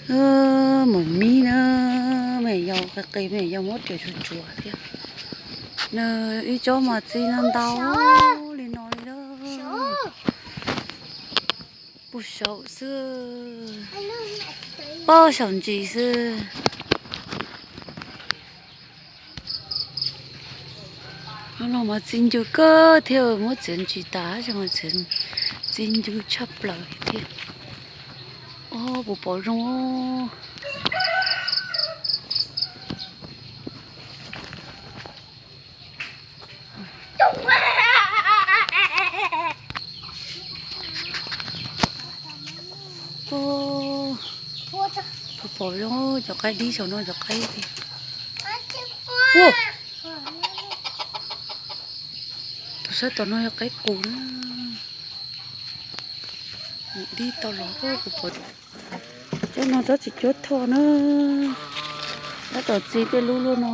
Maum mib na, me nyuam yaus qis qis, me nyuam yaus muab riam tsuag tsuag thiab. Nws ib tsob mas txi no ntau li no li na. Puag saum xwb, puag saum ntsis xwb. Hnub no mas txi ncw kawg thiab, muab txiav ntsis tas ces mas txiv, txi ncw tshaj plaws thiab. Ob, puas pom zoo. Puas pom zoo cov qaib dib saum no, cov qaib tiag. Tus sab tom no yog qaib qus na. Dib tau los puas pom. Cov no tsob txiv cuab thoj na, tab tom txi tej lub luaj no.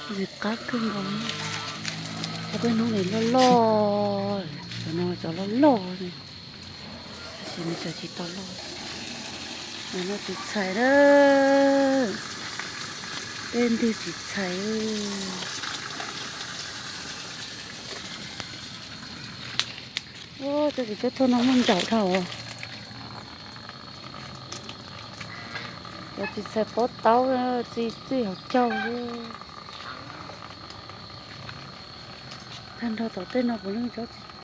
Ntxim qab kawg nkaus. Cov peb hnub nim loj loj, cov no cov loj loj ne, tab sis nws tseem tsis tau loj. Cov no txiv txhais na, tej ntwg txiv txhais. Cov txiv cuab thoj no muaj ntsaum dhau. Cov txiv txhais pob taub txi txij hauv caug. Tag nrho tom tej no puav leej tsob txiv